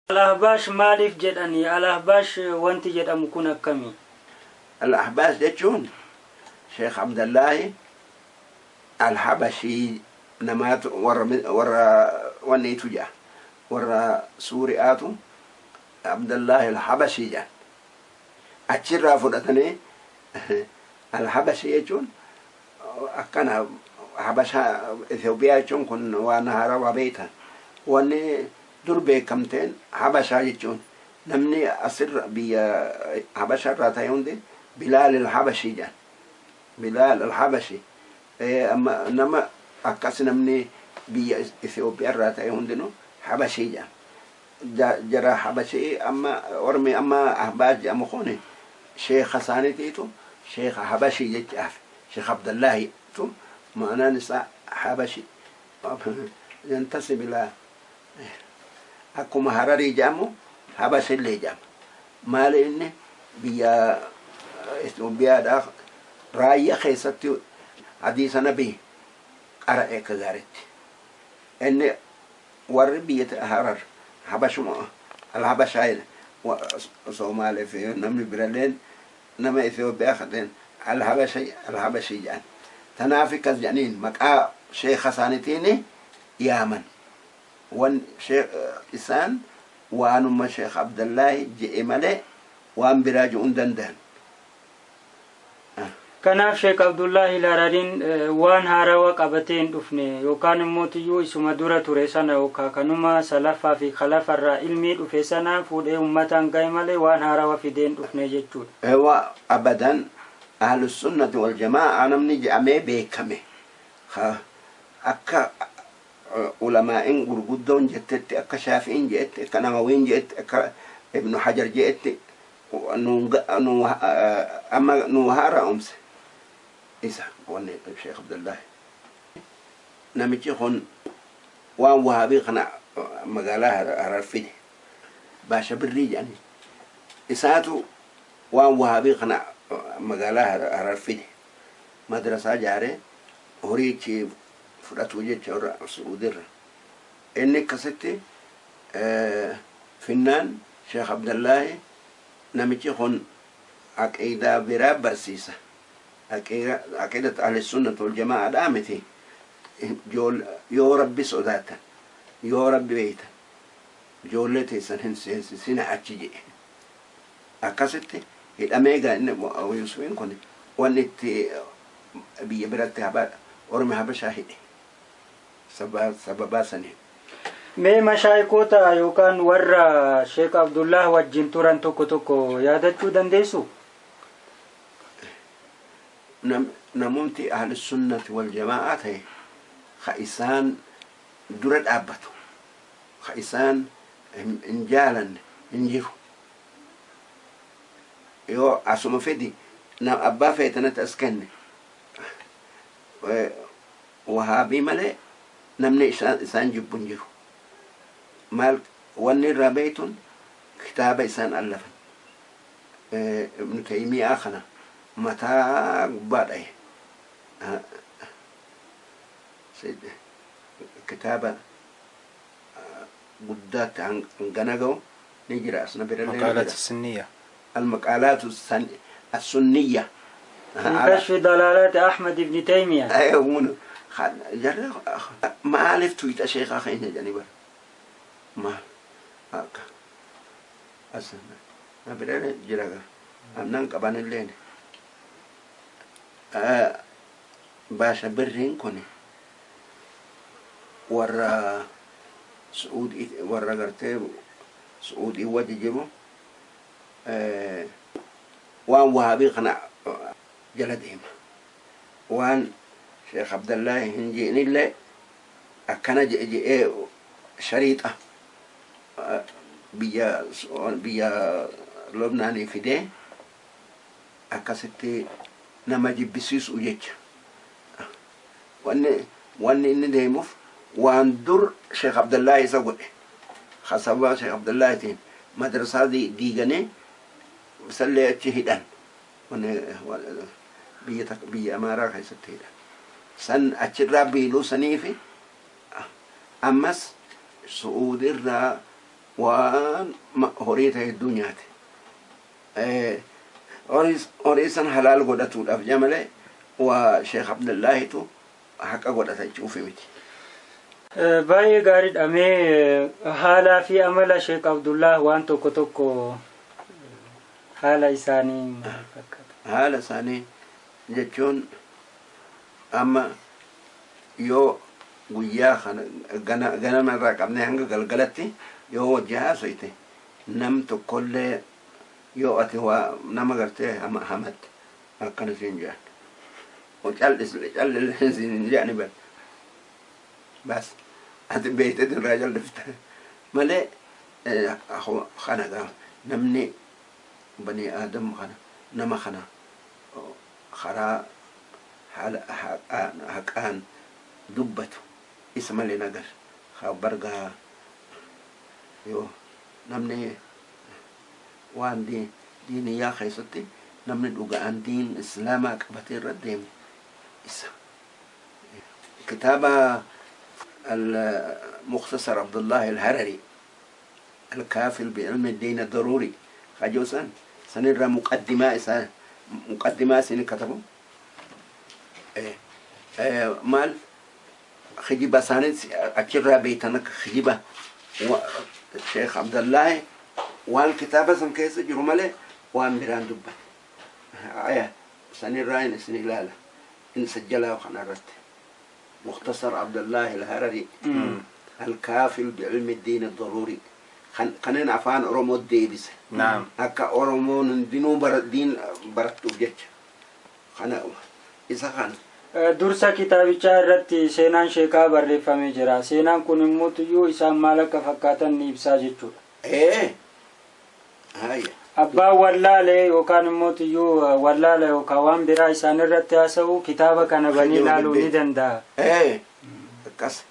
Al-Ahbaash maaliif jedhani? Al-Ahbaash wanti jedhamu kun akkami? Al-Ahbaash jechuun Sheekh Abdallaahi Al-Habashii namaatu warra wanniitu jedha. Warra Suuri'aatu Abdallaahi Al-Habashii jedhan. Achirraa fudhatanii Al-Habashii jechuun akkana. Habashaa Itoophiyaa jechuun kun waan haarawaa beektan. Wanni dur beekamteen Habashaa jechuun namni asirra biyya Habashaa irraa ta'e hundi Bilaal al-Habashii jedhan. Bilaal al-Habashii amma nama akkas namni biyya Itoophiyaa irraa ta'e hundinuu Habashii jedhan. Jara Habashii amma ormi amma Ahbaash jedhamu kun sheekha isaaniitiitu sheekha Habashii jechaaf Sheekh Abdallaahi tu ma'anaan isaa Habashii yantasib ilaa akkuma Hararii jedhamu Habashillee jedhama. Maali inni biyya Itoophiyaadhaa raayyaa keessatti hadiisa nabii qara'e akka gaariitti. Inni warri biyya Harar Habashuma al-Habashaa Somaalee fi namni biralleen nama Itoophiyaa kateen al-Habashii jedhan. Tanaaf akkas jedhaniin maqaa sheekha isaaniitiin yaaman. Wan isaan waanuma Sheekh Abdallaahi je'e malee waan biraa je'uu hin danda'an. Kanaaf Sheekh Abdullaahi Harariin waan haarawaa qabatee hin dhufne yookaan immoo tiyyuu isuma dura ture sana yookaan kanuma salafaa fi khalafarraa ilmii dhufe sana fuudhee uummataan ga'e malee waan haarawaa fidee hin dhufne jechuudha. Ewa abadan ahlus sunnati wal jamaa namni je'amee beekame akka ulamaa'in gurguddoon jettetti, akka Shaafi'iin je'etti, akka Nawawiin je'etti, akka Ibnu Hajar je'etti amma nu haara'umse isa wanni Sheekh Abdullaahi. Namichi kun waan wahaabii kana magaalaa Harar fide. Baasha Birrii jedhanii. Isaatu waan wahaabii kana magaalaa Harar fide. Madrasaa ijaaree horiichi fudhatu jecha warra Su'uudirra. Inni akkasitti finnaan Sheekh Abdallaahi namichi kun aqiidaa biraa barsiisa. Aqiidat ahli sunnati wal jamaa'aadhaa miti. Yoo Rabbi sodaatan, yoo Rabbi beeytan, ijoollee teessan hin seensisina achi jedhe. Akkasitti hidhamee egaa inni Yuusufiin kun wanni itti biyya biratti ormi Habashaa hidhe sababaa saniin. Mee mashaayikoota yookaan warra Sheekh Abdullah wajjin turan tokko tokko yaadachuu dandeessu? Namumti ahli sunnati wal jamaa'aa ta'e ka isaan dura dhaabbatu, ka isaan hin jaalanne hin jiru. Yoo asuma fedi abbaa feetanatti as kenne wahaabii malee namni isaan jibbu hin jiru. Maal wanni irraa beeytuun kitaaba isaan allafan. Ibnu Taymiyaa kana mataa gubbaa dhaye. Kitaaba guddaatti hangana ga'u ni jira asna birallee ni مقالات jira. السنية. المقالات السنية. في كشف ضلالات أحمد بن تيمية. أيوه jarri maaliif tuyxa sheekaa keenya jedhanii bara. Maal akka as na bira jira amnan qabanilleen Baasha Birriin kun warra Su'uudii warra gartee Su'uudii wajji jiru waan wahaabii kana jala deema. Waan Sheekh Abdallaahi hin je'inillee akkana je'e je'ee shariixa biyya Lubnaanii fidee akkasitti nama jibbisiisu jecha. Wanni inni deemuuf waan dur Sheekh Abdallaahi isa godhe. Sababa Sheekh Abdallaahitiin madrasaa diiganii isallee achi hidhan. Biyya Amaaraa keessatti hidhan. San achirraa biiluu saniifi ammas Su'uudirraa Waan horii ta'e hedduu nyaate. Horii san halaal godhatuudhaaf jee malee waa Sheekh Abdullaahitu haqa godhata jechuufi miti. Baay'ee gaariidha. Mee haalaa fi amala Sheekh Abdullah waan tokko tokko, haala isaanii maal fakkaata? Haala isaanii jechuun amma yoo guyyaa kana ganama irraa qabnee hanga galgalatti yoo wajji haasoyte, nam tokkollee yoo ati waa nama gartee hamatte akkana siin jedhan, cal'is cal'is siin jedhani, bar bas ati beeyteet irraa callifta malee. Kana gaa namni bani aadam kana nama kana karaa haala haqaan dubbatu isa malee nagar bargaa yoo namni waan diiniyyaa keessatti namni dhuga'aan diin islaamaa qabatee irra deemu isa. Kitaaba المختصر عبد الله الهرري الكافل بعلم الدين الضروري خجوسان سنرى مقدمة إسا مقدمة سن كتبوا إيه إيه مال خجيبة سانت أكرا بيتنك خجيبة الشيخ عبد الله waan kitaaba san keessa jiru malee waan biraan dubban aya sanirraa in isin ilaala in sajjalaa kana irratti مختصر عبد الله الهرري الكافل بعلم الدين الضروري kanneen afaan Oromoo deebise. Akka Oromoon hundinuu diin barattuuf jecha kana isa kana. Dursa kitaabichaa irratti seenaan sheekaa barreeffamee jira. Seenaan kun immoo tuyyuu isaan maal akka fakkaatan ni ibsaa jechuudha. Ee, haya. Abbaan wallaalee yookaan immoo tuyyuu wallaala yookaan waan biraa isaan irratti haasa'u kitaaba kana banii ilaaluu ni danda'a. Ee, akkas.